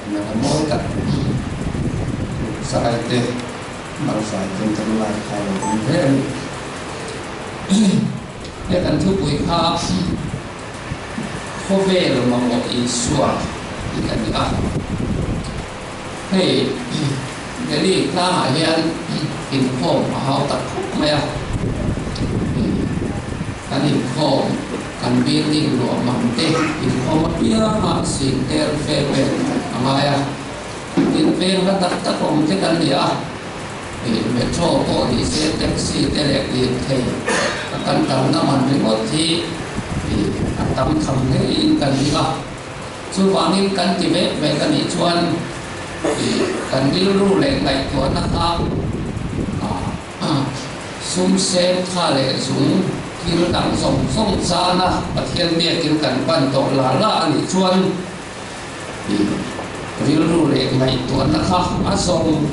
Nala mawi tak zai te mal zai ten kan lai kha lo awm hle a ni. He kan thupui kha khawvel mamawh Isua tih a ni a. Hei Delhi tlangah hian inkhawm a hau tak khawp mai a. Kan inkhawm. Kan building luah mang te inkhawm apianga sing tel fe pek a ngai a, tin veng hla tak tak awm te kan ni a, ih metro pawh ni se taxi te leh lirthei a kan kalna man ringawt hi ih a tam tham hle in kan ring a, chuvangin kan ti vek vek a nih chuan ih kan rilru leh ngaihtuahna kha ah Sum sen tha leh zung thil dang zawng zawng chana Pathian biakin kan pan tawh la la a nih chuan rilru leh ngaihtuahna kha a zawng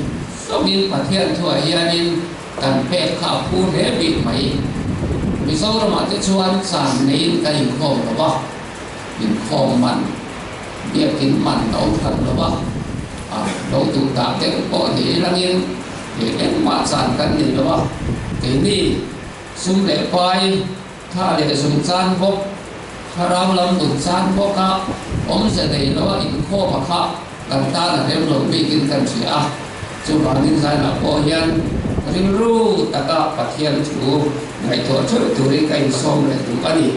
zawngin Pathian thuah hianin kan pek kha a phu hle bik mai. Mizoramah te chuan chan neiin kan inkhawm lo va, inkhawm man biakin man a awm hran lo va, lo duh dah deuh pawh ni ilangin, Ih engmah chan kan nei lo a, keini sum leh pai, tha leh zung chan bawk, thlarau lam nun chan bawk a awmze nei lo a inkhawm a kha kan tan a rem lo bikin kan hria a, chuvangin zainah pawh hian rilru taka Pathian thu ngaihtuah theuh turin ka insawm leh duh a ni.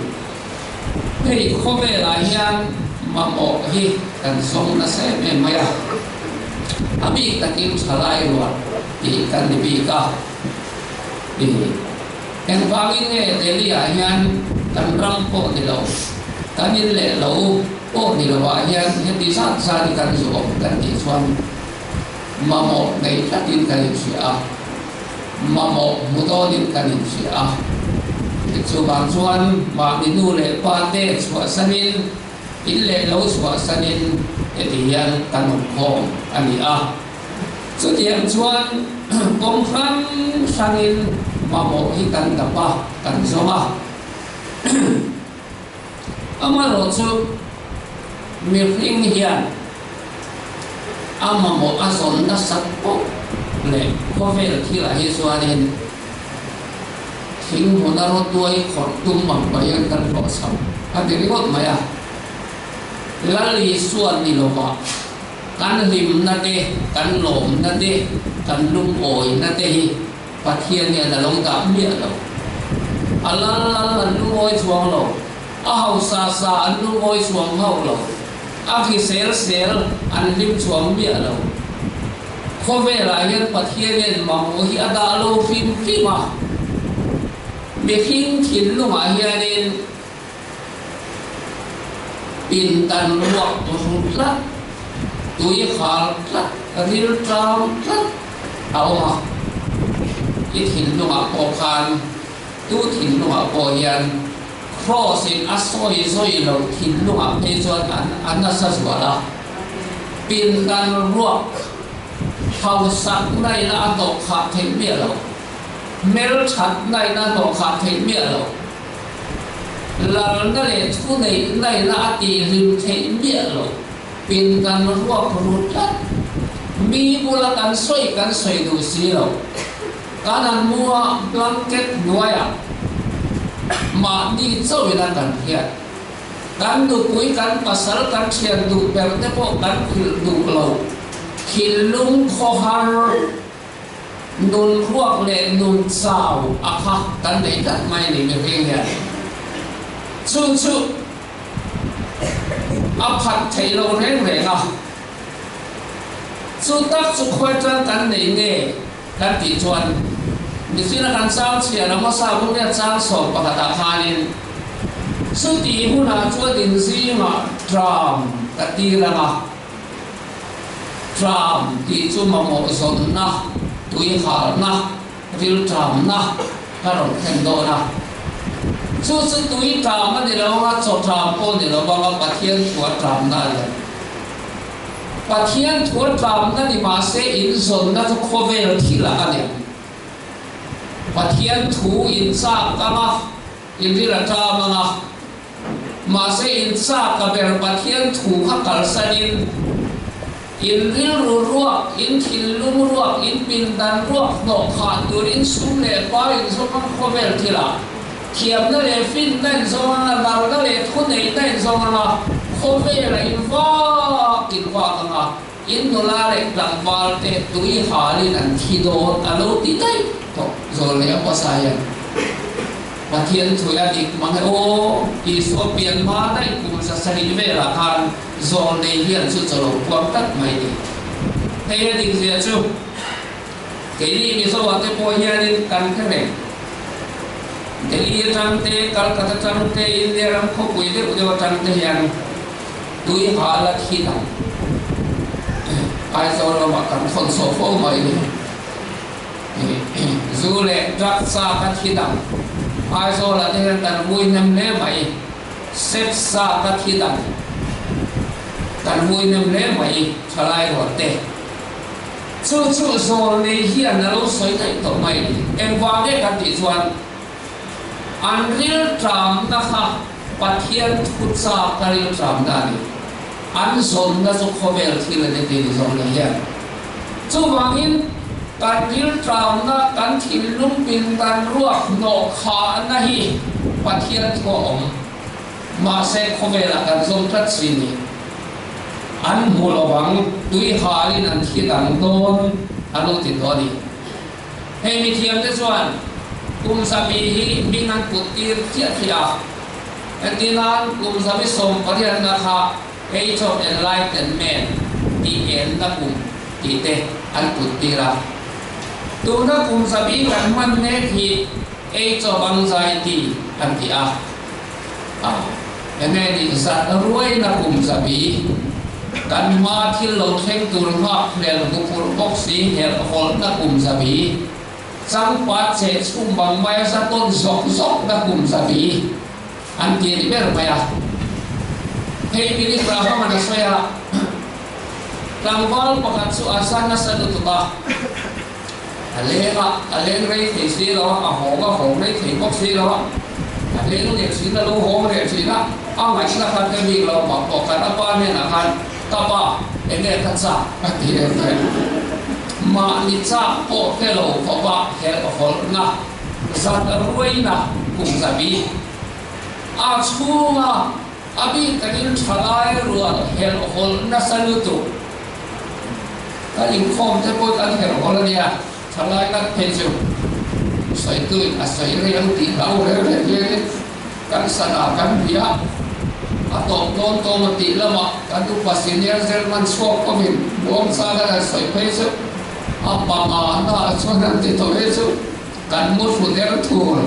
Hei khawvelah hian mamawh hi kan zawng nasa em em mai a, a bik takin thalai rual tih kan ni bik a. Ih, engvangin nge Delhi-ah hian kan ram pawh ni lo, kan in leh lo pawh ni lovah hian heti zat zat hi kan zawm kan tih chuan mamawh nei tlatin kan inhria a. Mamawh hmu dawnin kan inhria a, chuvang chuan mahni nu leh pa te chhuahsanin, in leh lo chhuahsanin heti hian kan awm khawm a ni a. Chutiang chuan kawng hrang hrangin mamawh hi kan dap a, kan zawng a. Amaherawhchu mihring hian a mamawh a zawn nasat pawh leh khawvel thilah hi chuanin thing hmuna rawtuai khawrh tum ang pawh hian kan hlawh chho a ti ringawt mai a. Lal Isua ni lovah kan hlimna te, kan lawmna te, kan lungawina te hi Pathian hian a lo dah miah lo. A lal lal an lungawi chuang lo. A hausa sa an lungawi chuang hauh lo. A hrisel sel an hlim chuang miah lo. Khawvelah hian Pathian hian mamawh hi a dah lo hrim hrim a. Mihring thinlungah hianin pindan ruak ru tlat, tui hal tlat, rilṭam tlat a awm a. I thinlungah pawh khan, tu thinlungah pawh hian Kraws in a sawi zawi lo thinlungah phei chuan an a nasa zual a. Pindan ruak hausak naina a hnawh khah theih miah lo, hmelṭhat naina a hnawh khah theih miah lo. Lalna leh thu neih naihna a tihhlim theih miah lo. Pindan ruak ru tlat. Mi bula kan sawi kan sawi duh si lo. Kan an mua blanket hnuaiah mahni chauhina kan hriat. Kan nupui kan pasal kan thian duh ber te pawh kan hrilh duh lo. Thinlung khawhar. Nun ruak leh nun chau a kha kan nei tlat mai a ni mihring hian. Chu chu a phat theih lo reng reng a. Chu tak chu khawi tan kan nei nge kan tih chuan mihringa kan chang chhiar a hmasa bawk chang sawm pakhatah khanin chutih hunah chuan inzingah tram ka tir ang a. Tram tih chu mamawh zawnna, tuihalna, rilṭamna ka rawn thlen dawn a. Chu chu tui ṭam a ni lo anga, chaw ṭam pawh a ni lo anga, Pathian thua ṭamna a ni ang. Pathian thua ṭamna ni mah se inzawnna chu khawvel thilah a ni ang. Pathian thu inchak anga, inril a ṭam anga, Mahse in chak a ber Pathian thu kha kalsanin In rilru ruak, in thinlung ruak, in pindan ruak hnawh khah turin sum leh pa in zawng ang khawvel thilah thiamna leh finna in zawng ang a, narna leh thuneihna in zawng ang a, khawvelah in vak in vak ang a, in nula leh tlangval te tui halin an thi dawn a lo ti daih tawh zawl leh a hmasa hian. Pathian thui a dik mang e aw, Isua pian hma daih kum 700 velah khan Zawlnei hian chu chaw lo puang tlat mai ni. Hei a dik zia chu keini Mizoah te pawh hianin kan hre reng. Delhi atang te, Calcutta atang te, India ram khawpui deuh deuh atang te hian tui hal a thi dang. Aizawl lamah kan thawn chhuah fo mai ni. Zu leh drugs a ka thi dang. Aizawlah te hian kan vui hnem hle mai. Sex sa ka thi dang kan vui nem hle mai thalai rual te. Chu chu zawl nei hian a lo sawi daih tawh mai. Engvang nge kan tih chuan an rilṭamna kha Pathian thu chak a rilṭamna a ni. An zawnna chu khawvel thil a ni tih ni zawl nei hian. Chuvangin kan rilṭamna, kan thinlung pindan ruak hnawh khahna hi Pathian thu a awm. Mahse khawvelah kan zawm tlat si ni. An hmu lovang, tui halin an thi dang dawn a lo ti tawh a ni. Hei mithiamte chuan kum 200 hi hming an put tir chiah chiah a. Entirnan kum 118na kha Age of Enlightenment tih enna kum tih te an put tir a. Tuna kum 200 kan hman mek hi Age of Anxiety an ti a. A enge nih zat ruaina kum 200 kan hma thil lo thleng tur nghak hmel huphurh bawk si helhhawlhna kum 200 changpat cheh chhum bang maia za tawn zawk zawkna kum 200 An ti a ni ber mai a. Hei Billy Graham-a'n a sawi a, Tlangval pakhat chu a za nasa lutuk a, a leng a, a leng rei thei si lo a, a hawng a hawng rei thei bawk si lo a, a leng leh thin a lo hawng leh thin a, a ngaihna khan ka bik lo mah pawh khan a pa hnenah khan, Ka pa, enge ka chak? a ti em em. Mahni chak pawh hre lo khawpa helhhawlhna, zat ruaina kum 200. A chhunga a bik takin thalai rual helhhawlh nasa lutuk. Kan inkhawm te pawh kan helhhawlh a nia, thalai ngat phei chu sawituin a sawi rei ang tih hlau reng reng hianin kan sana kan bia a tawp dawn tawm a tih lamah kan upa senior German chhuak pawhin muangchang an han sawi phei chu a pangana chuan an ti tawh hi chu. Kan mu thlu der thur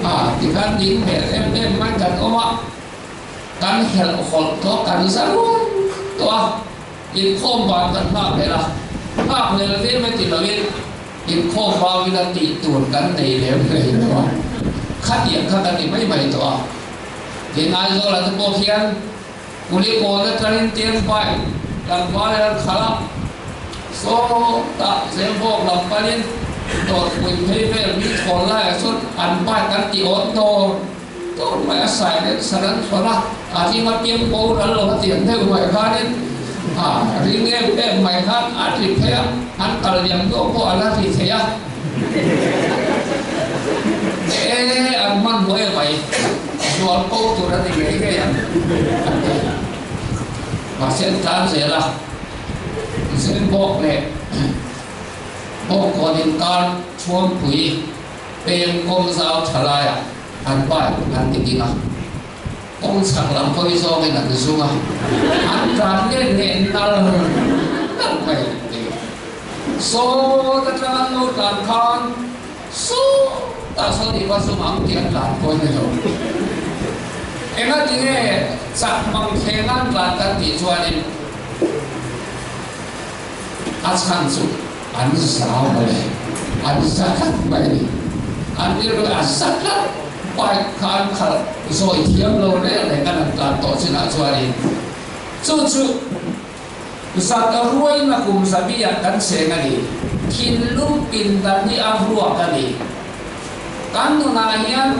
a tikhan ding hmel em em mai kan awm a, kan helh hawlh tawh kan za rual tawh a, inkhawm ban kan nghak hlel a, nghak hlel ve mai ti loin inkhawm bangin a tih tur kan nei lem hlei lo a, khatiang kha kan ni mai mai tawh a. Tin, Aizawlah te pawh khian Kulikawn atangin Tiang bike tlangval an khalh a, sawtah Zembawk lam panin dawrpui phei vel mi thawn laiah chuan an bike an ti awn dawr dawr mai a, silencer an thawn a, a ring a piang boral lo a tiang deuh mai khanin a ring em em mai khan a ri phei a, an kal liam deuh pawh a la ri thei a, e an hmanhmawh em mai. Zual ko tur a ni ngei ngei ang an ti. Mahse an tlan zel a, Zembawk leh Bawngkawn inkar Thuampui peng kawng zau tha laiah an bike an ti ding a, kawng chhak lam hawi zawngin an zung a, an tlan let leh nal nal mai an ti. Saw atanga an lo tlan khan Sawtah sawn i va zum ang tih an tlan pawh a ni lo. Engatinge chak mang thleng an tlan kan tih chuanin a chhan chu an zau mawle, an za tlat mai a ni. An rilru a za tlat, bike kha an khalh zawi thiam lo reng reng an han tlan tawh chinah chuanin chu chu Zat a ruaina kum 200ah kan cheng a ni. Thinlung pindan hi a ruak a ni. Kan nunah hian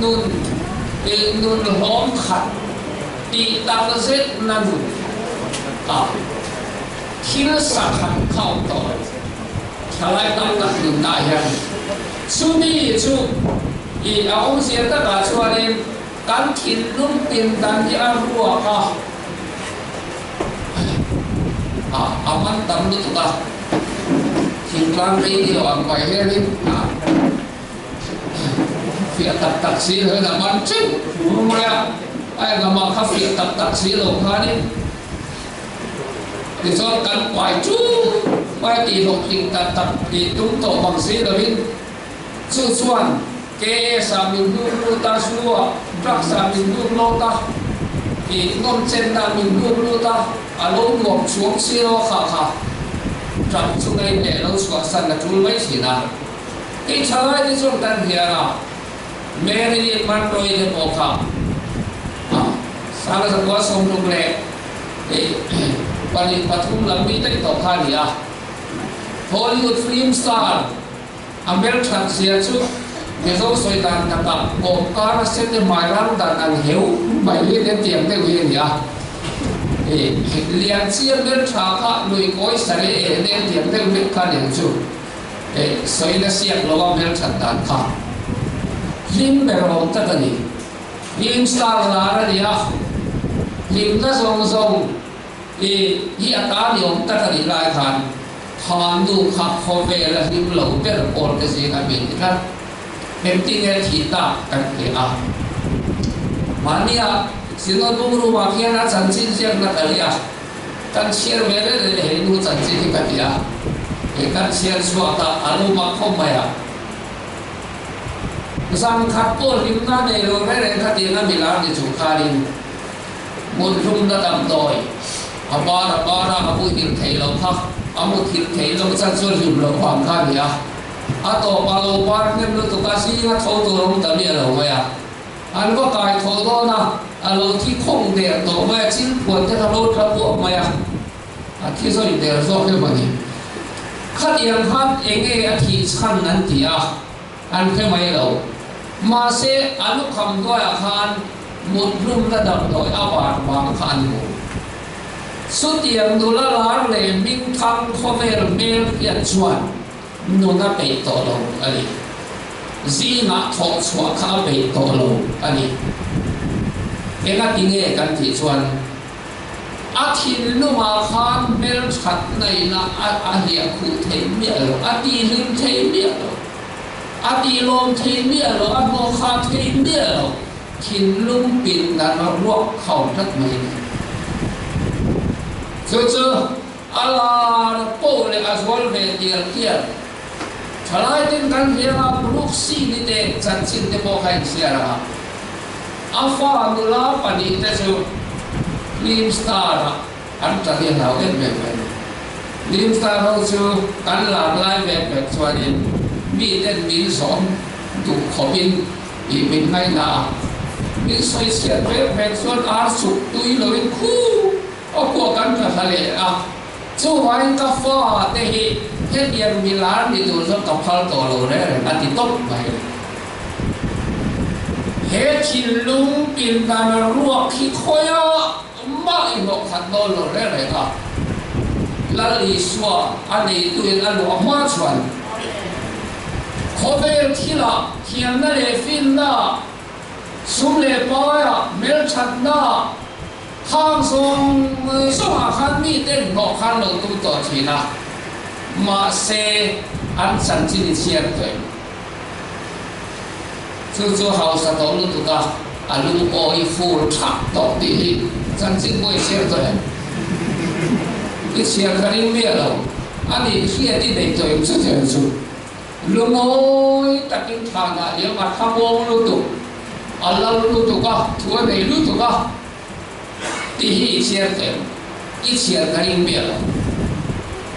nun ih nun hlawm khat tih tak zetna nun a. Thil sakhat kha awm tawh lo. Thalai tam tak nunna ah hian chumi chu i a awmzia takah chuanin kan thinlung pindan hi a ruak a, a man tam lutuk a, thingtlang radio ang mai hianin a fiah tak tak si lo hian a man teuh mai a, a engahmah kha fiah tak tak si lo khanin Tichuan kan pai ṭup mai a tih hlawhtling tak tak tih tum tawh bang si lovin chu chuan KS ah min hnuk lut a, zu ah drugs ah min hnuk lut a, ih nawmchenna ah min hnuk lut a, a lo nuam chuang si lo a kha kha ṭap chunga in leh lo chhuahsan a ṭul mai thin a. Hei ṭhalai te chuan kan hnial a, Marilyn Monroe te pawh kha Sanga zakua 60 leh pahnih pathum lam mi daih tawh kha a ni a. Hollywood film star a hmelthat zia chu Mizo sawi dan takah kawmkar a sete hmai rang dan an heu mai hi nen tiang deuh hi a ni a. Lian chia hmeltha kha lui kawi sare eh nen tiang deuh vek kha a ni ang chu. Sawina siak lo a hmelthat dan kha hlim ber awm tak a ni. Hlim star lar a ni a, hlimna zawng zawng i hi a ta ni awm tak a nih lai khan Khannu kha khawvel a hlim lo ber pawl te zinga mi ti tlat. Engtinge thih tak kan ti a. Mahnia Synod bungrumah khian a chanchin ziakna ka ri a, kan chhiar ve reng reng hei nu chanchin hi ka ti a, hei kan chhiar chhuak a, a lo mak khawp mai a. Zan khat pawh hlimna nei lo reng reng kha tiang a milar ni chung khanin hmunhlumna damdawi a bar a bar a, a muhil thei lo kha, a muthilh thei lo chan chu hlim loh vang kha a ni a. A tawpah lo bar hnem lutuk a, zinga tho tur awm ta miah lo mai a. An va kai tho dawn a, a lo thi khawng der tawh mai a, chil phuan te kha lo tla buak mai a. A thi zawi der zawk emaw ni? Khatiang khan enge a thih chhan an ti a, an hre mai lo. Mahse, a lukham hnuaiah khan mut hlumna damdawi a van vang kha an hmu. Chutiang nula lar leh hmingthang khawvel hmel hian chuan nun a peih tawh lo a ni. Zingah thawh chhuah kha a peih tawh lo a ni. Engati nge kan tih chuan A thinlungah khan hmelthat naihna a hliah khuh thei miah lo, a tihlim thei miah lo, a tihlawm thei miah lo, a hnawhkhah thei miah lo, thinlung pindan a ruak khau tlat mai a ni. Chu chu a lar poh leh a zual ve tial tial. Thalai ten kan hliam a, Brooke Sini te chanchin te pawh kha inchhiar ang a. A fa nula pahnihte chu Film Star-ah an tla hi a hlau em em mai a ni. Film Star ho chu kan lar lai vek vek chuanin miten min zawm duh khawpin ih min ngaihna a, min sawi chhiat vek vek chuan ar chuk tui loin khu a pawh kan tla thla leh a. Chuvangin ka fa te hi hetiang milar ni tur chuan ka phal tawh lo reng reng a ti tawp mai. He thinlung pindana ruak hi khawiah mah i hlawh khat dawn lo reng reng a, Lal Isua a neituin a luah hma chuan khawvel thilah thiamna leh finna, sum leh paiah hmelthatna, khang zawng zawngah khan miten hlawh khan lo tum tawh thin a, mahse an chanchin i chhiar tawh em? Chu chu hausa tawh lutuk a, a lung awi fur thak tawh tih hi chanchin pawh i chhiar tawh em? I chhiar ka ring miah lo. A nih hriat i nei tawh em chutiang chu? Lungawi takin thlanah liam a thamawng lutuk, a lal lutuk a, thu a nei lutuk a tih hi i chhiar tawh em? I chhiar ka ring miah lo.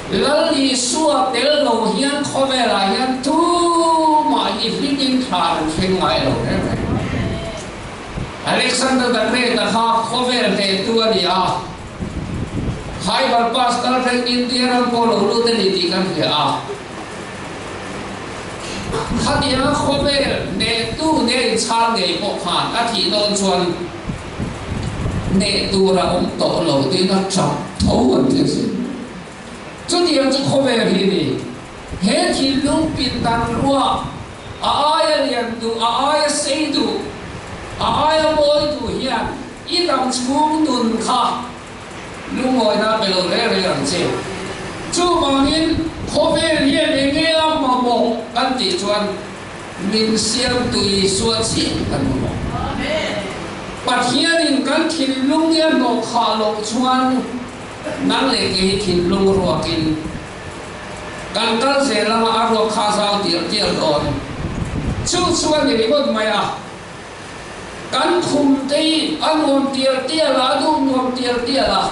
Lal Isua tel lo hian khawvelah hian tumah hi hlimin thla an thleng ngai lo reng reng. Alexander the Great-a kha khawvel hnehtu a ni a, Khyber Pass kal thleng India ram pawh lo lut a ni tih kan hria a. Khatianga khawvel hnehtu nen inchhal ngei pawh khan a thih dawn chuan Hneh tur a awm tawh lo tiin a tap tho an ti a sin. Chutiang chu khawvel hi a ni. He thinlung pindan ruak, a aia lian duh, a aia sei duh, a aia mawi duh hian i dam chhung nun kha lungawina pe lo reng reng ang che. Chuvangin khawvel hian eng nge a mamawh kan tih chuan min siamtu Isua chiah kan mamawh. Pathianin kan thinlung hi a hnawh khah loh chuan nang leh kei hi thinlung ruakin kan kal zel anga a ruak kha zau tial tial dawn. Chu chu a ni ringawt mai a. Kan khum te hi a nuam tial tial a, a duh nuam tial tial a.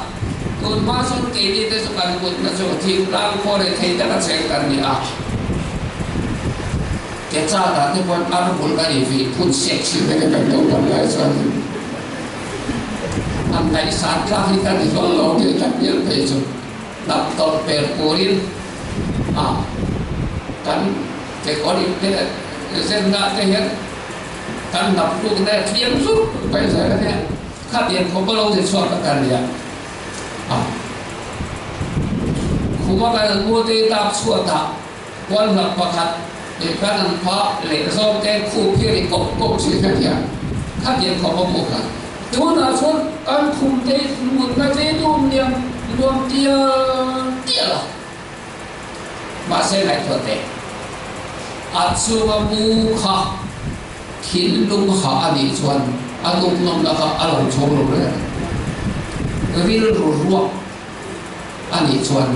Tun hma chuan keini te chu kan mutna chu thingtlang khaw leh thei taka cheng kan ni a. Ke chat ah te pawhin ar bul kan invih phun sek thin vek a kan naupang lai chuan an ngaihsan tlak hi kan ni hlawl lo tih kan hnial phei chu hnap tawlh per turin a kan kekawr in te zenna te hian Kan hnap tluk na thiam zuk mai zel a nia. Khatiang khawp a lo ni chhuak ka kal nia. A khuma kan mute tak chhuatah kual hlap pakhat leh kan an phah leh zawng te khup hi ri kawp kawp thin a nia. Khatiang khawp a hmuh kha. Tunah chuan kan khum te mutna te dum liam nuam tial tial a. Mahse ngaihtuah teh, a chunga mu kha thinlung ha a nih chuan a duknawmna kha a lo chhawng lo reng a, rilru ruak a nih chuan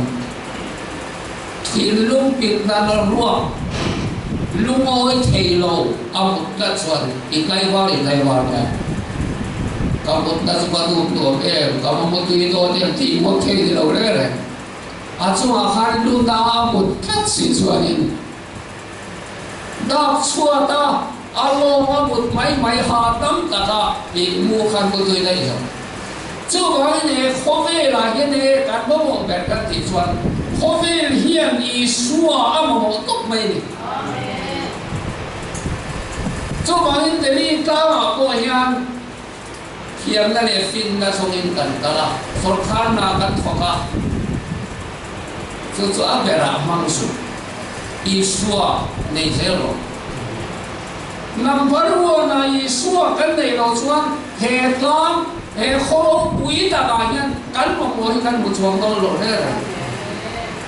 thinlung pitnana ruak lungawi thei lo a mut tlat chuan i tlaivar i tlaivar mai a, ka mutna chu ka duk nuam em, ka mamawtui dawn em tih ngawt thei ni lo reng reng. A chungah khan lu na a mut tlat si chuanin dak chhuata a lawng a mut mai mai ha tam taka tih mu khan mu tui daih lo. Chuvangin he khawvelah hian he kan mamawh ber kan tih chuan khawvel hian Isua a mamawh tawp mai a ni. Chuvangin Delhi tlangah pawh hian Thiamna leh finna zawngin kan kal a, sawrkharna kan thawk a, chu chu a berah hmang suh. Isua nei zel rawh. Number one ah Isua kan neih loh chuan he tlang, he khaw ropui takah hian kan mamawh hi kan hmu chuang dawn lo hle reng.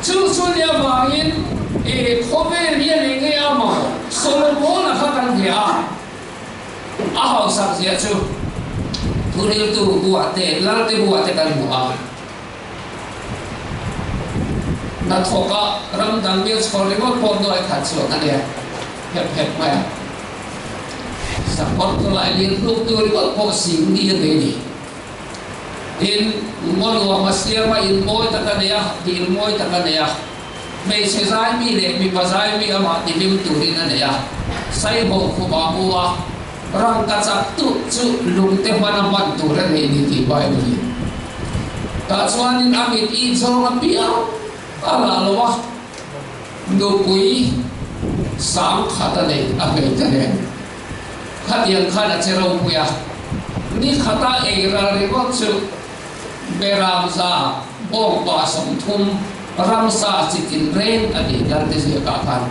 Chu chu nia vangin he khawvel hian eng nge a mamawh? Solomon-a kha kan hria a. A hausak zia chu thuriltu buah te, lalte buah te kan hmu a. Hnathawka ram dang mil chhawr ringawt pawh nuai khat chuan a nia hep hep mai a. Sakawr tawlai lir hluk tu ringawt pawh sing ni a nei ni. Tin, ngaw nuam a siam a, in mawi tak a nei a, dil mawi tak a nei a. Hmeichhe zaimi leh mipa zaimi amah tihlim turin a nei a, Saiho khuma mu a, rangka chak tuh chu lungte hmana hman tur a nei ni tih Bible in tah chuanin a mit i zawng a piang a lah lo a, nupui sang khat a nei a hmeite nen khatiang khan a che ropui a, ni khata ei ral ringawt chu Beramza bawngpa 30 ramsa chi tin reng a ni Lalte ziakah khan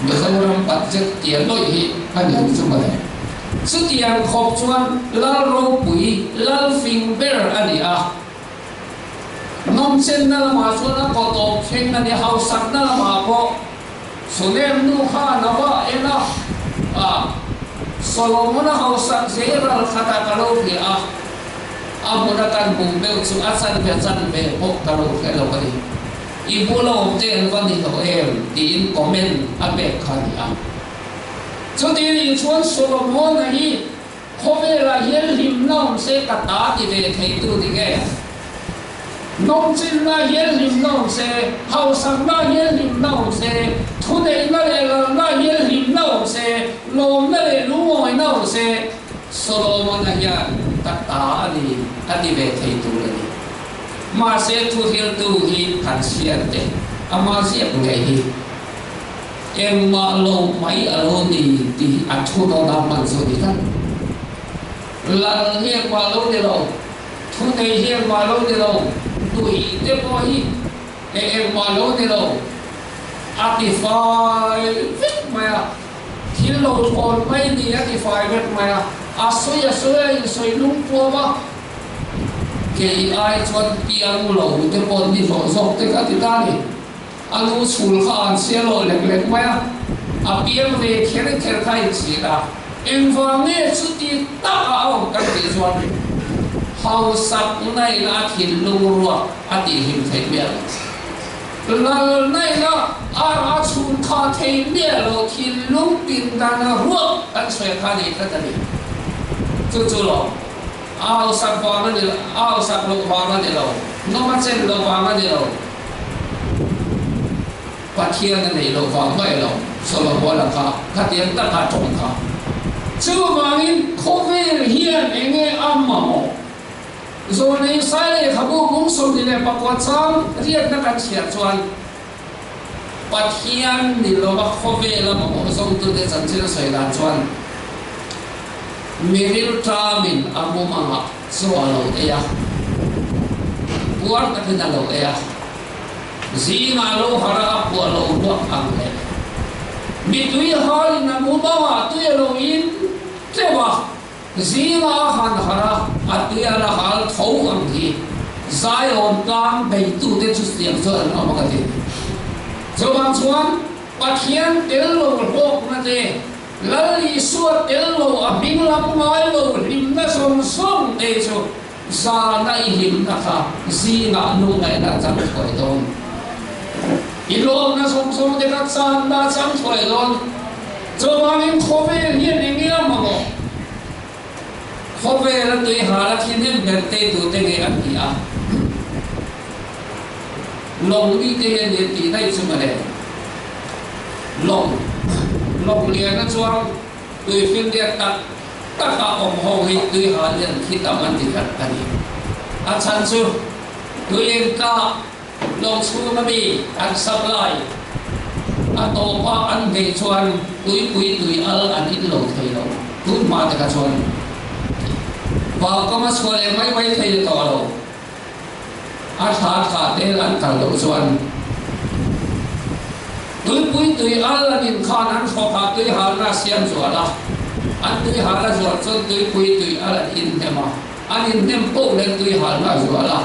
Mizoram budget tia lawih hi a ni ang chu mawle. Chutiang khawp chuan Lal ropui, Lal fing ber a ni a. Nawmchenna lamah chuan a kaw tawp thleng a ni, hausakna lamah pawh Sunem nu khan a va en a, a Solomon-a hausak zei ral khatah ka lo hria a, a hmuna kan hmuh meuh chu a chanve chanve pawh ka lo hre lo a ni. I bula awm te an va ni lo em? tiin comment a pek kha a ni a. Chuti nih chuan Solomon-a hi Khawvelah hian hlimna awm se ka ta ti ve theitu ni nge? Nawmchinna hian hlimna awm se, hausakna hian hlimna awm se, thuneihna leh lalna hian hlimna awm se, lawmna leh lungawina awm se, Solomon-a hian ka ta a ni a ti ve thei tur a ni. Mahse thuhriltu hi kan chhiar teh, ama ziak ngei hi. Engmah lo mai a lo ni tih a thu dawn a hman chu a ni tlat. Lal hi engmah lo ni lo, thunei hi engmah lo ni lo, nuih te pawh hi Eng engmah lo ni lo, a ti fai vek mai a. Thil lo thawn mai ni a ti fai vek mai a. A sawi a sawi a insawi lung puam a. Kei ai chuan piang lo te pawh ni hlawh zawk te kha ti ta ni. A nu chhul kha an chhia lawh lek lek mai a, a piang ve kher kher kha inchhir a. Engvang nge chuti taka a awm kan tih chuan hausak naina a thinlung ruak a tihhlim theih miah lo. Lal naina a a chhun kha thei miah lo thinlung pindana ruak kan sawi kha nei tlat a ni. Chu chu lo a hausak vang a ni lo, a hausak loh vang a ni lo, nawm a chen loh vang a ni lo. Pathian a neih loh vang mai lo, Solomona kha khatiang taka tawng kha. Chuvangin khawvel hian eng nge a mamawh? Zawnei sai lehkhabu bung 29 chang riatna kan chhiar chuan Pathian ni lova khawvela mamawh zawngtute chanchin a sawi dan chuan mi rilṭamin a mumangah chaw a lo ei a, puar takin a lo ei a. Zingah lo harh a phuah lo ruak ang le. Mi tui halin a mu bangah tui a lo in tleuh a, zingah a han harh a, a tui a la hal tho ang hi. Zion tlang beitute chu tiang chuan an awm a ka ti. Chuvang chuan Pathian tel lo hlawkna te, Lal Isua tel lo a hming lam ngai lo hlimna zawng zawng te chu Zana i hlimna kha zingah nu ngaihna chang thuai dawn. I lawmna zawng zawng te kha channa chang thuai dawn. Chuvangin khawvel hian eng nge a mamawh? Khawvel a tui hal a thihnem ber te tute nge an ti a? Lawng mi te hian nen tih daih chu mawle. Lawng, lawng lian a chuang Tuifinriat tak taka awm ho hi tui hal hian thi tam an ti khat a ni. A chhan chu tui engkah lawng chhunga mi an supply a tawpa an hmeh chuan tuipui tui al an in lo thei lo. Tun hma te kha chuan vaukam a chhuah leh mai mai thei tawh lo. A thla thla tel an kal loh chuan tuipui tui al an in khan an hrawk ah tui halna a siam zual a, an tui hal a zual chuan tuipui tui al an in hnem a, an in hnem poh leh tui halna a zual a,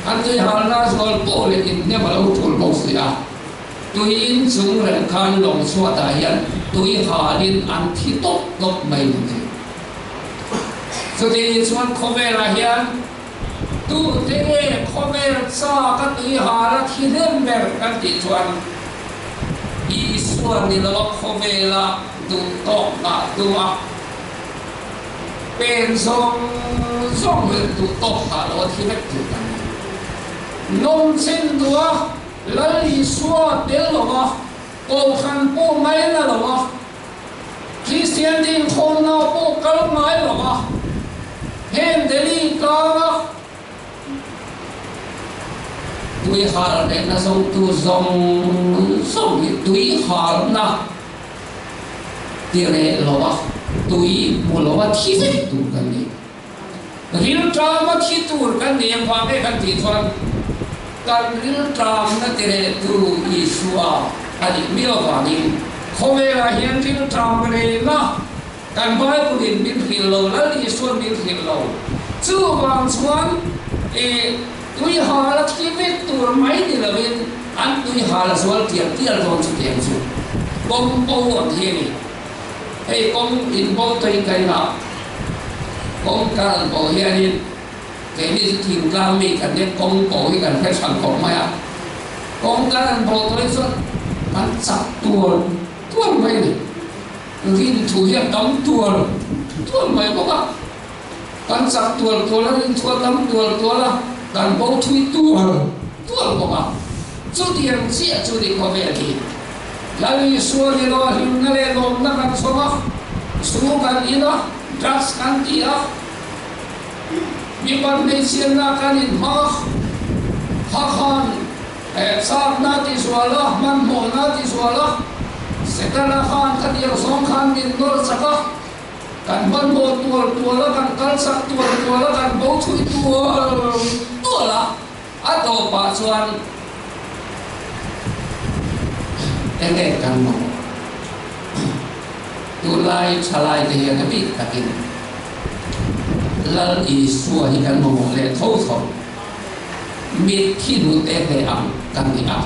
an tui halna a zual poh leh in hnem a lo tul bawk si a, tui in chung reng khan lawng chhuat ah hian tui hal in an thi tawp tawp mai ni thei. Chutih chuan khawvel ah hian Tute nge khawvel chak a tui hal a thi hnem ber kan tih chuan Isua ni lo a khawvela duh tawk ngah tum a pen zawng zawng leh duh tawk ngah lo a thi vek tur kan ni. Nawmchen duh a Lal Isua tel lo a Kohhran pawh ngaina lo a Kristian inkhawmna pawh kal ngai lo a, heng Delhi tlanga tui hal rehna zawngtu zawng zawng hi tui halna ti reh lo a, tui hmu lo a thi vek tur kan ni. Rilṭama thi tur kan ni engvang nge kan tih chuan kan rilṭamna ti rehtu Isua a nih miau avangin khawvelah hian rilṭam rehna kan Bible-in min hrilh lo, Lal Isua'n min hrilh lo. Chuvang chuan i tuihal a thi vek tur mai ni lovin an tuihal a zual tial tial dawn chutiang chu kawng bo ang hi a ni. Hei kawng inbo tawih ka inah kawng kal an pawh hianin keini chu thingtlang mi kan nia kawng pawh hi kan hre hrang khawp mai a, kawng kal an pawh tawih chuan kan chak tual tual mai a ni. Rin thu hi a tam tual tual mai bawk a, kan chak tual tual a, rin thu a tam tual tual a, kan bo thui tual tual bawk a, chutiang chiah chu ni khawvel hi. Lal Isua ni lo hlimna leh lawmna kan chhawm a, zu kan in a, drugs kan ti a, mipa hmeichhiatna kan inhmang a, hakhan chakna ti zual a, hmanhmawhna ti zual a, Setana khan khatiang zawng khan min nawr chak a, kan hmanhmawh tual tual a, kan kal chak tual tual a, kan bo thui tual tual a, a tawpah chuan. Enge kan mamawh? Tunlai thalai te hian a bik takin Lal Isua hi kan mamawh leh tho tho. Mitthi hnute hle ang kan ni a,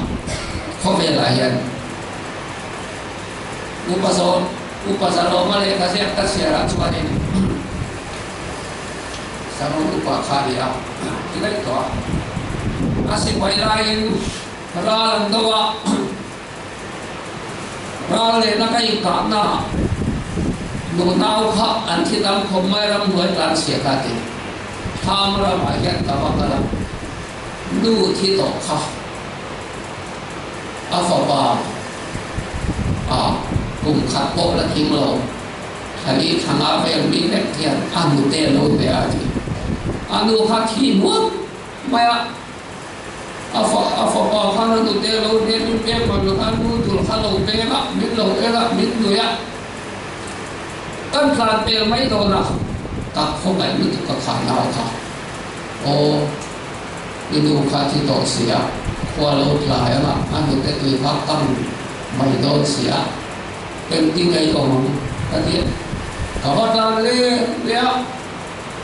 khawvelah hian Upa Zawn, Upa Zalawma lehkha ziak ka chhiarah chuanin Saron Upa kha a ni a, ti daih tawh a. A sipai laiin ral an do a. Ral lehna ka inkahna nunau kha an thi dam khawp mai ramhnuai tlan chhia ka ti. Thlam ramah hian ka va kal a, nu thi tawh kha a fapa a kum khat pawh la thing lo, thali thanga vel mi vek hian a hnute a lo hne a ti. A nu kha thi hmuam mai a. A fa a fapa khan a nute lo hnen in pek man lo khan nu tur kha lo peng a, min lo en a, min nui a. Kan tlan pel mai dawn a, ka khawngaih lutuk ka kha nau kha. Aw, i nu kha thi tawh si a, khua lo tlai ang a, a nute tui kha kang mai dawn si a, engtin nge i awm ang ka ti a. Ka va tlan le le a.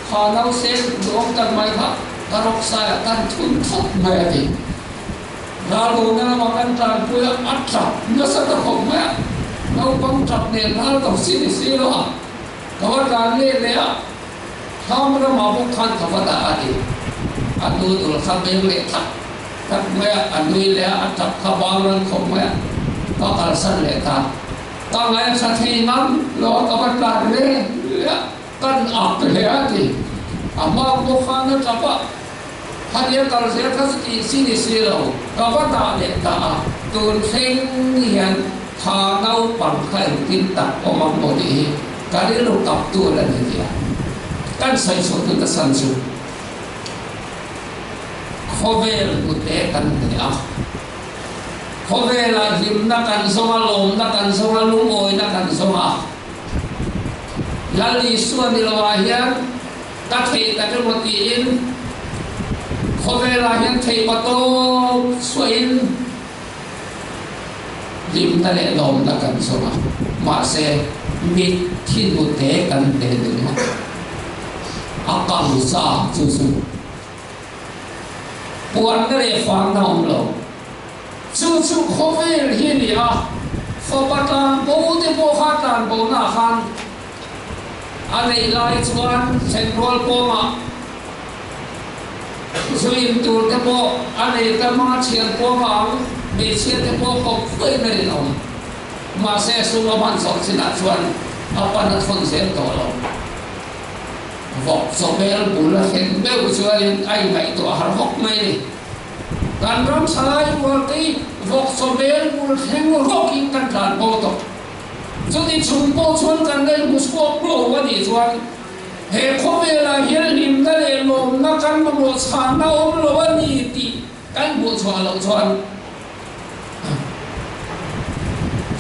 Kha nausên duhawm tak mai kha ka rawk saiah kan thun thawt mai a ti. Ralbawna lamah kan tlanpui a, a tap nasa ta khawp mai a, naupang tap nen ral tawh si ni si lo a, ka va tlan leh leh a, thlam ramah bawk khan ka va dah a ti. A nu dul kha beng leh thak thak mai a, a nui leh a, a tap kha bang ran khawp mai a, ka kalsan leh ta. Ka ngaithla thei ngam lo a, ka va tlan leh leh a. Kan ak hle a ti. A hma pawh khan a tap a, Khatia kal zel kha chu tih chi ni si lo, ka va dah leh ta a, tun thleng hian kha naupang kha engtin tak awm ang maw tih hi ka rilru kap tur a ni ti a, kan sawi chhuah tun ta san chu khawvel hnute kan hne a, khawvelah hlimna kan zawng a, lawmna kan zawng a, lungawina kan zawng a. Lal Isua ni loah hian ka theih tak emaw tiin khawvelah hian theih patawp chhuahin hlimna leh lawmna kan zawng a, mahse mitthi hnute kan hne ding a, a kang sa chu chu puanna leh fangna awm lo. Chu chu khawvel hi a ni a, fapa tlan bo te pawh kha tlan bonaah khan a neih lai chuan thlenrual kawngah zu in tur te pawh a nei ta hmang a thian kawngah ang hmeichhia te pawh kawp fuain a rinawm. Mahse sum a hman zawh chinah chuan a pan a thawn zel tawh lo. Vawk chawbel bul a thlen meuh chuanin a ingaihtuah har vawk mai a ni. Kan ram thalai rualte hi vawkchawbel bul thleng rawkin kan tlan bo tawh. Chuti chung pawh chuan kan la inhmu chhuak lo a nih chuan he khawvelah hian hlimna leh lawmna kan mamawh chhanna awm lo a ni tih kan hmuh chhuah loh chuan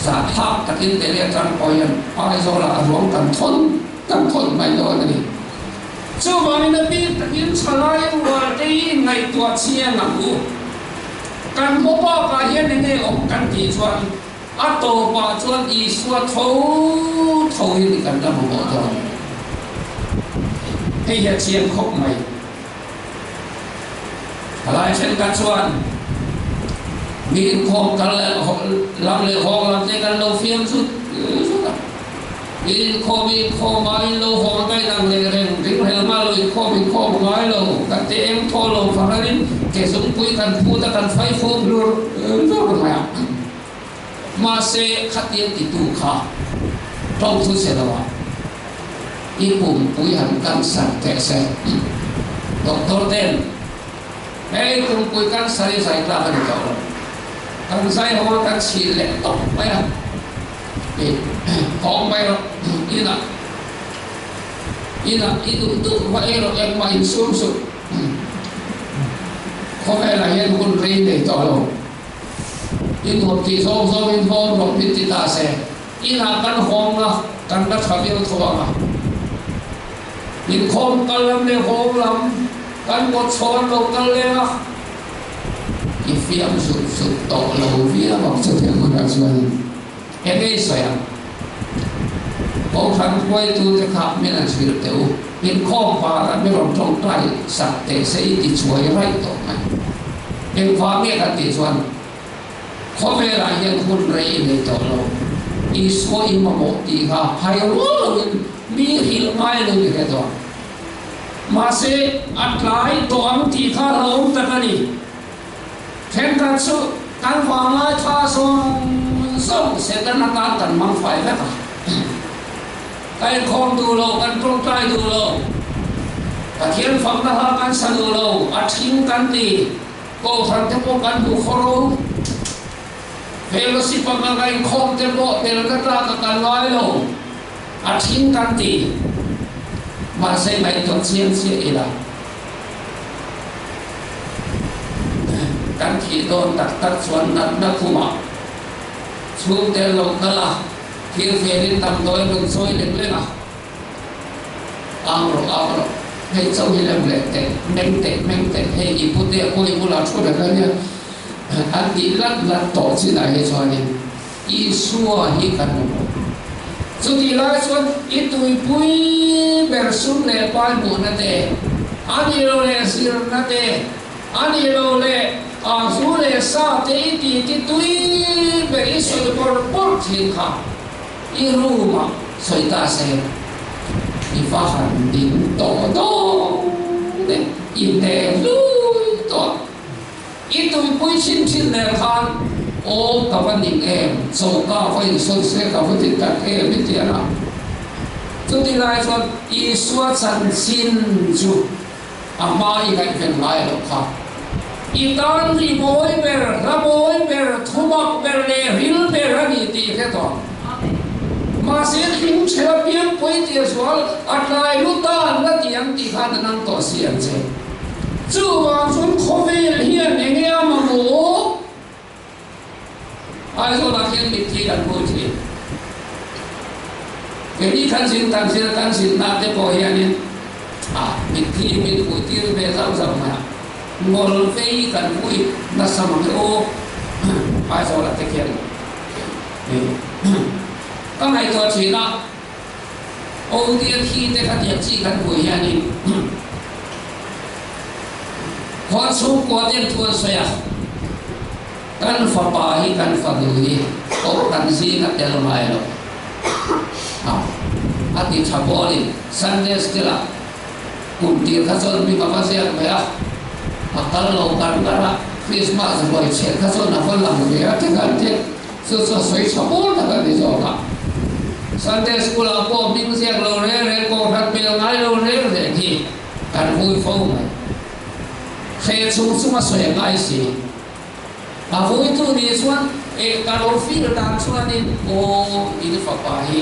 zahthlak takin Delhi atang pawh hian Aizawlah a ruang kan thawn kan thawn mai dawn a ni. Chuvangin a bik takin thalai rualte hi ngaihtuah chiang ang u. Kan hmu bakah hian enge awm kan tih chuan a tawpah chuan Isua tho tho hi kan la mamawh dawn. Hei hi a chiang khawp mai. Thalai thenkhat chuan mi inkhawm kal leh lam leh hawng lam te kan lo fiam zut zut a. Inkhawm inkhawm a in lo haw ngai dang leh reng ring rel hma lo inkhawm inkhawm ngai lo kan te eng thaw lo fahranin ke zungpui kan phut a kan fai fum hlur hlur mai a. Mahse khatiang titu kha tawng thu che lo a i pumpui han cancer teh se. Doctor ten hei pumpui cancer hi zai tlak a ni tawh lo. Kan zai ho a kan chhil leh tawp mai a. Hawng mai rawh inah inah i duh duh va ei rawh engmah insum suh khawvelah hian hun rei nei tawh lo i nuam tih zawng zawngin hawng rawh min ti ta se inah kan hawng a kan la tha viau tho ang a inkhawm kal lam leh hawng lam kan kawt chhawn lo kal leng a. I fiam zut zut tawh lo viau ang chutiang hunah chuanin eng nge i sawi ang? Kohhran hruaitute kha min an hrilh teh u, inkhawm parah mi rawn tawngtai sak teh se i ti chuai raih tawh mai. Engvang nge kan tih chuan khawvelah hian hun rei i nei tawh lo, Isua i mamawh tih kha hai rual loin mi hrilh ngai lo i hre tawh ang. Mahse, a tlai tawh ang tih kha hlauhawm tak a ni. Thenkhat chu kan vanglai thla zawng zawng Satan atan kan hmang fai vek a. Ka inkhawm duh lo, kan tawngtai duh lo, Pathian fakna hla kan sa duh lo, a thing kan ti, Kohhran te pawh kan hmu khaw ro, Fellowship anga ka inkhawm te pawh telna tlak a kan ngai lo. A thing kan ti. Mahse ngaihtuah chiang chiah ila kan thih dawn tak tak chuan natna khumah chhung tel lo kal a, thil felin damdawi rawn sawi lek lek a, Ang rawh, ang rawh, hei chauh hi lem leh teh, meng teh, meng teh, hei i pute a pawh i bulah thu reng a nia, an tih lat lat tawh chinah hi chuanin Isua hi kan mamawh. Chutih lai chuan i tuipui ber sum leh pai hmuhna te, a nih lo leh zirna te, a nih lo leh zu leh sa te i ti ti tui ber i sawi bawrh bawrh thin kha i room ah sawi ta se i va han ding tawh dawn e, i hne hlui tawh. I tuipui chhin thin nen khan aw ka va ning em, choka va insawi se ka va ti tak em i ti a. Chuti lai chuan Isua chanchin chu a hma i ngaihven ngai loh kha. I tan ri mawi ber, hla mawi ber, thumak ber leh ril ber a ni tih i hre tawh. Mahse hlim chhela piangpui tia zual a tlai lu tan la ti ang tih khan a nang tawh si ang che. Chuvang chuan khawvel hian eng nge a mamawh? Aizawlah khian mitthi kan hmu thin. Keini kan zin kan zir kan zinna te pawh hianin ah mitthi min hmuh tir ve zauh zauh mai a, ngawl vei kan hui nasa mang e aw Aizawlah te khian ka ngaihtuah thin a. Odia thi te kha tiang chi kan hmuh hianin khuan chhungkua ten thu an sawi a, kan fapa hi kan fanu hi kohhran zing a tel ngai lo a, a ti tha bawlin Sunday school ah kum tir kha chuan hming a va ziak ve a, a kal lo kar kar a, Christmas ruai chhiat kha chuan a va lang ve a ti kan ti. Chu chu a sawi tha bur tak a ni zawk a. Sunday School ah pawh hming ziak lo reng reng, kohhran hmel ngai lo reng reng hi kan vui fo mai. Hreh chung chung a sawi a ngai si. A vuitu nih chuan eh ka lo feel dan chuanin aw in fapa hi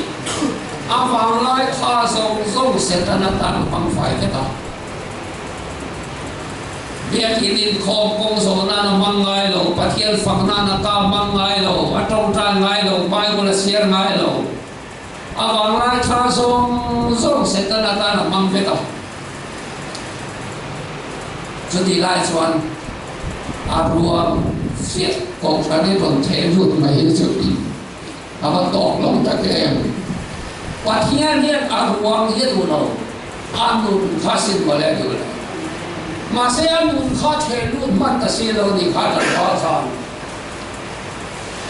a vanglai tha zawng zawng Setana tan hmang fai vek a. Biakin inkhawm kawng zawh nan a hmang ngai lo, Pathian fak nan a ka hmang ngai lo, a tawngtai ngai lo, Bible a chhiar ngai lo. A vanglai thla zawng zawng Satan atan a hmang vek a. Chutih lai chuan a ruang fiah kohhran i rawn theh lut mai hi chu a va tawk lo tak em. Pathian hian a ruang hi a duh lo, a nun kha sin mawle a duh lo. Mahse a nun kha theh lut hman ta si lo ni kha tlangval khan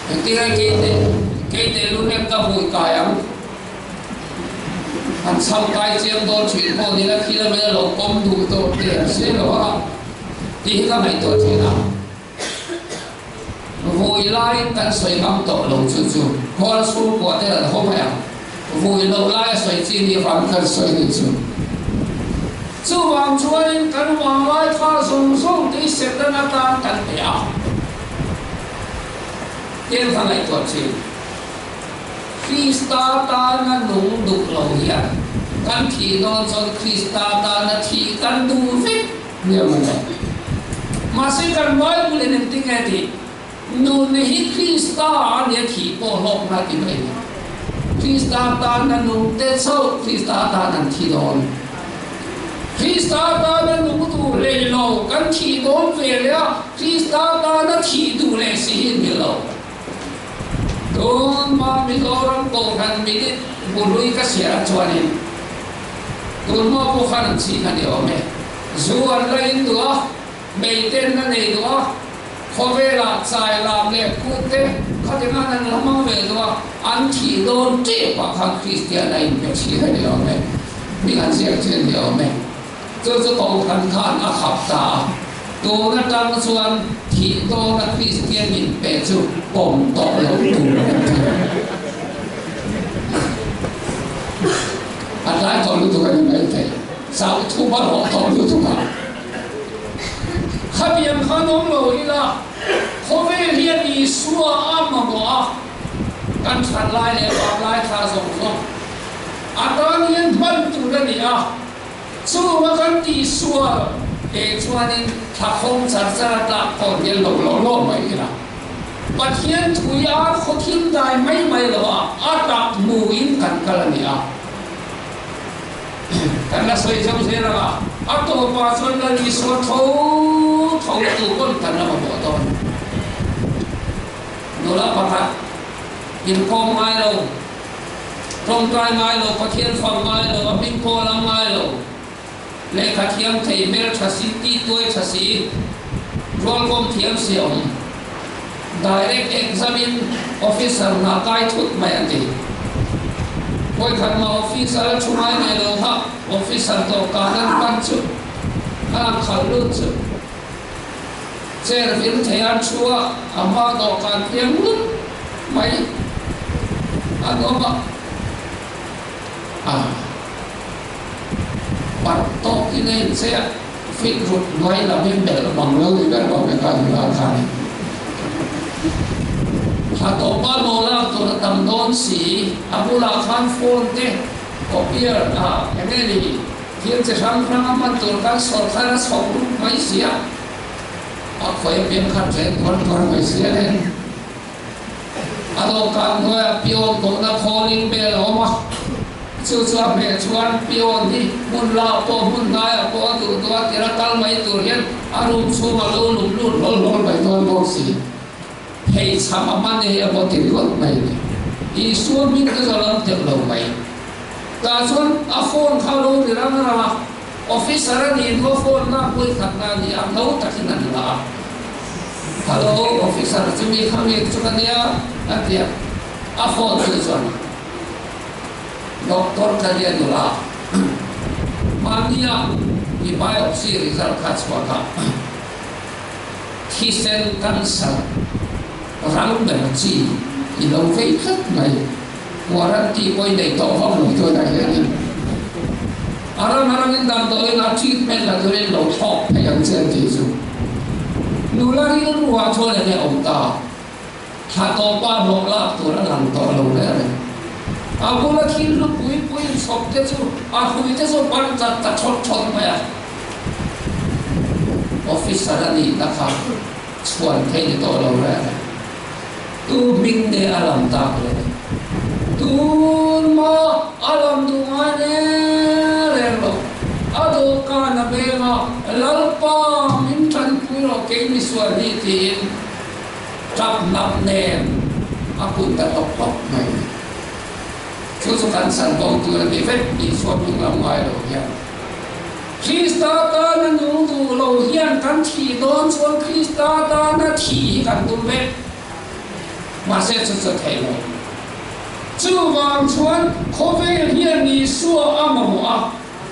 engtin ai keite keite lu nek ka hmui kai ang. An chham kai chiang dawn thin pawh nila thil a mel lo pawm duh tawh der si lo a tih hi ka ngaihtuah thin a. Vui laiin kan sawi ngam tawh lo chu chu khawl chhungkua te an haw mai ang. Vui loh laia sawi chi nih vang kan sawi ni chu. Chuvang chuanin kan vanglai thla zawng zawng te hi Satan atan kan pe a. Tiang kha ngaihtuah thin. Krista tana nung duh lo hian kan thih dawn chuan Krista tana thih kan duh vek. Nia maw? Mahse kan Bible in engtin nge tih? Nun hi Krista a nia thih pawh hlawkna ti mai ni. Krista tan a nung te chauh Krista tan an thi dawn. Krista tana nung duh hlei lo, kan thih dawn ve leh a, Krista tana thih duh leh si hi ni lo. Tunhma Mizoram Kohhran minute buhlui ka chhiar chuanin tunhma pawh khan an chhin a ni awm e. Zu an la in duh a, meiten a nei duh a, khawvelah chai lam leh kut te khatingan an la hmang ve duh a, an thih dawn tep ah khan Kristian a inpe chhin a ni awm e, hming an ziak chin a ni awm e. Chu chu Kohhran khan a khap ta a, tun atang chuan thih dawna Kristian inpe chu pawm tawh loh tur an ti. A tlai tawh lutuk a ni maithei, chauh thup a rawh tawh lutuk a. Khatiang khan awm lo ila, khawvel hian Isua a mamawh a, kan that lai leh vang lai thla zawng zawng a tan hian hman tur a ni a. Chunga kan tihsual te chuanin thlakhawm char char a tlak pawh hian lo lo lo mai ila. Pathian thui a khaw thil dai mai mai lo a, a tak hmuin kan kal a ni a. Kan la sawi zo zel ang a, a tawpah chuan Lal Isua tho tho tu pawn kan la mamawh dawn. Nula pakhat inkhawm ngai lo. Tawngtai ngai lo, Pathian fam ngai lo, a hming pawh lam ngai lo. Lehkha thiam thei, hmel tha si, ti tuai tha si, rualkawm thiam si a awm. Direct exam in officer hna kai thut mai an ti. Vawikhat mah officer a thu ngai nei lo kha officer dawhkan an pan chu a lang khalh lut chu. Chair vir thei a thu a, a hma dawhkan piang lut mai an awm a, a parh tawk in a inchei a, fit rut hnuai lam hi melh mang lo ni ber awm e kha nula khan in thla tawpa maw lak tur a tam dawn si, a bulah khan phone te copier ah eng nge ni Thil chi hrang hrang a hman tur khan sawrkar a chhawk rup mai si a, a khawi a piang khat reng tuar tuar mai si a ni. A dawhkan hnuaiah pion kohna calling bell a awm a, chu chu a hmeh chuan pion hi hmun lah pawh hmun hnaiah pawh a duh duh a tir a kal mai tur hian a room chhung a lo lum lut hlawl hlawl mai dawn bawk si. Pheichham a hman e emaw ti ringawt mai ni. Isua hming te chu a lam teuh lo mai. Tah chuan a phone kha lo ri rang rang a, officer a nih hnu a phone lak vawi khat na a ni a, hlo takin an la a. Hello, officer chu mi kha mi chu ka nia a ti a, a phone chu chuan doctor ka nia nula mahnia i biopsy result kha chhuak a. Thisen cancer rang ber chi i lo vei tlat mai. Warranty pawh i nei tawh vak lo tunah hianin a ram a rangin damdawiin a treatment la turin lo thlawk phei ang che an tih chu. Nula rilru ah chuan enge awm ta? Thla tawpa hlawh lak tur a lang tawh lo reng reng. A bula thil hlu pui pui inchhawp te chu a hrui te chu ban chat ta thawt thawt mai a. Officer a nihna kha chhuan theih ni tawh lo reng reng. Tu hming nge a lam tak le? Tun maw a lam duh ngai reng reng lo. A dawhkan a beng a, Lalpa min tanpui rawh kei misual hi tiin. Tap nap nen a kun ta tawp tawp mai. Chu chu kan san bo tur a ni vek tih chuan min lam ngai lo hian. Krista tana nung duh lo hian kan thih dawn chuan Krista tana thih hi kan tum vek. Mahse chu chu theih lo. Chuvang chuan khawvel hian Isua a mamawh a,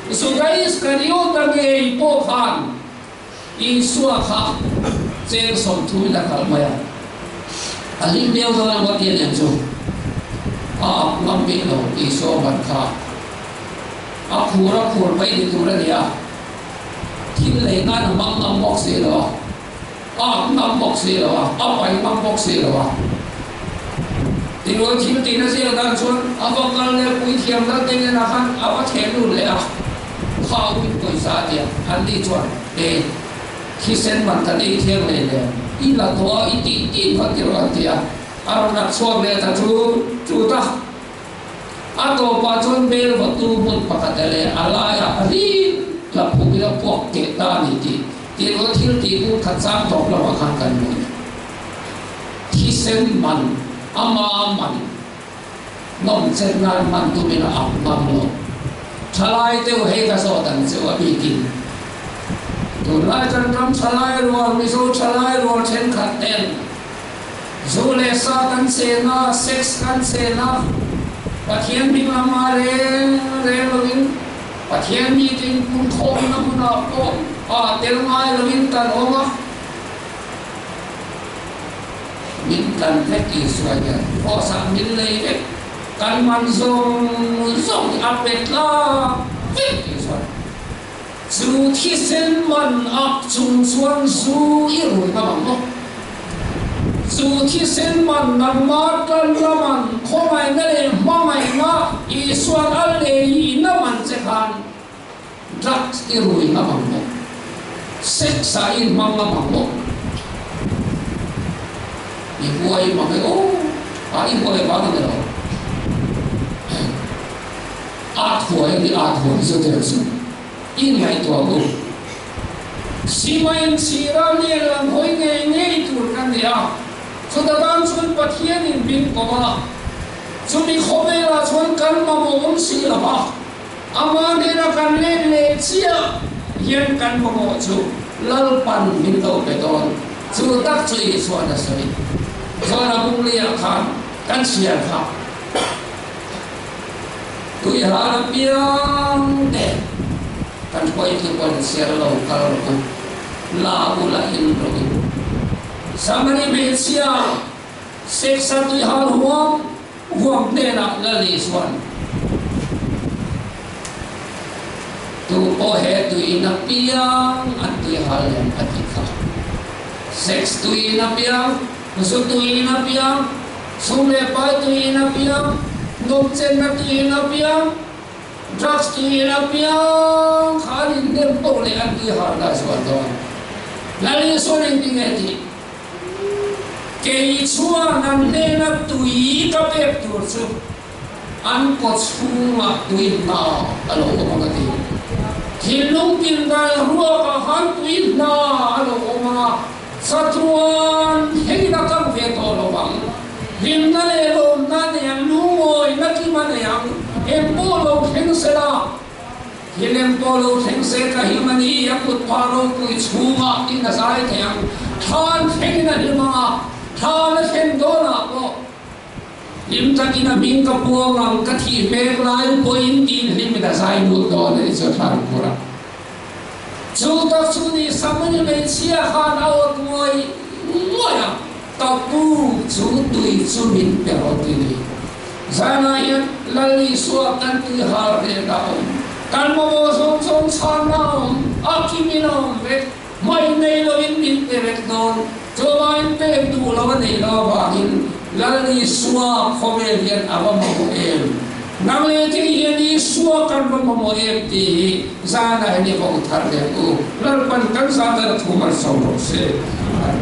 Juda Iskariota ngei pawh khan Isua kha cheng 30 in a kal mai a, a hlim viau dawn emaw tih a nen chu a ap ngam bik lo Isua ban kha a khur a khur mai ni tur a ni a, thil lei nan a hmang ngam bawk si lo a, a ap ngam bawk si lo a, a pai ngam bawk si lo a. Tirual thil tihna ziak dan chuan a va kal leh puithiam lal te nen ah khan a va theh lut leh a. Kha uin pawisa a tia, an ni chuan, E, thisen man kan ei thiang leh leh, i la tawh a, i tih tih kha ti rawh an ti a. A rawn rak chhuak leh ta chu chut a. A tawpah chuan bel vawtu hmun pakhat leh a laiah a rim ta. tla phuk ila puak keh ta a ni tih Tirhkoh thil tih bung khat chang tawp lamah khan kan hmu a ni. Thisen man, ama man, nawmchet nan hman tumin a ak ngam lo. Thalai deuh hei ka zawt ang cheu a bikin. Tunlai kan ram thalai rual, Mizo thalai rual thenkhat ten zu leh sa kan chen a, sex kan chen a, Pathian hming lama reng reng loin Pathian meeting pumkhawmna hmunah pawh a tel ngai loin kan awm a. Min tlan vek Isua hian Cross-ah min lei vek, kan man zawng zawng hi a pe tlak vek Isua. Chu thisen man ak chung chuan zu i rui ngam ang maw? Chu thisen man nangmah tan laman khawngaihna leh hmangaihna Isua'n a lei in a man che khan drugs i rui ngam ang maw? Sex ah i inhmang ngam ang maw? I huai mang e aw, a i huai vang a ni lo. A thuai a ni, a thuai chu tel chu i ngaihtuah u. Simain chhira nen lam hawi ngei ngei tur kan ni a, chuta tan chuan Pathianin min kawm a, chumi khawvelah chuan kan mamawh awm si lo va, ama hnena kan let leh chiah hian kan mamawh chu Lalpan min lo pe dawn. Chu tak chu Isua'n a sawi. Chuan a bungli-ah khan kan chhiar kha. Tuihal apiang te kan hruaitu pawhin sial lo kal rawh u, la u la in rawh u. Samari hmeichhia Seksa tuihal huam huam hnenah Lal Isua'n, Tu pawh he tuiin apiang an tuihal em a ti kha. Sex tuiin apiang, zu tuiin apiang, Sum leh pai tuiin a piang, nawmchenna tuiin a piang, drugs tuiin a piang kha an inhnem poh leh an tui harna a zual dawn. Lal Isuan engti nge tih? Kei chuan an hnena tui ka pek tur chu an kaw chhungah tui hna a lo awm ang a ti. Thinlung tinrai ruakah khan tui hna a lo awm ang a. Chatuan hei la kal ve tawh lo ang. Hlimna leh lawmna a nei ang, lungawina kim a nei ang. Eng pawh lo thleng se la, thil eng pawh lo thleng se ka hlim a ni, a kut phah ropui chhungah tin a zai thei ang. Thlan thlengin a hlim ang a, thlan a thlen dawnah pawh hlim takin a hming ka puang ang, ka thih hmek lai pawhin tiin hlimin a zai lut dawn a ni chu thlan phurah. Chu tak chu ni Samuni hmeichhia khan a awt ngawih ngawih a, ka pu chu tui chu min pe rawh ti ni. Zanah hian Lal Isua kan tui hal reng a awm, kan mamawh zawng zawng chhanna a awm, a kimin a awm vek, hmai nei loin min pe vek dawn, chuvangin pek duh lo a neih lo avangin Lal Isua khawvel hian a va mamawh em? Nang leh thil hian Isua kan va mamawh em tih hi zanah hian i vawng thar leh u. Lalpan kan zan dana thu malsawm rawh se. Amen.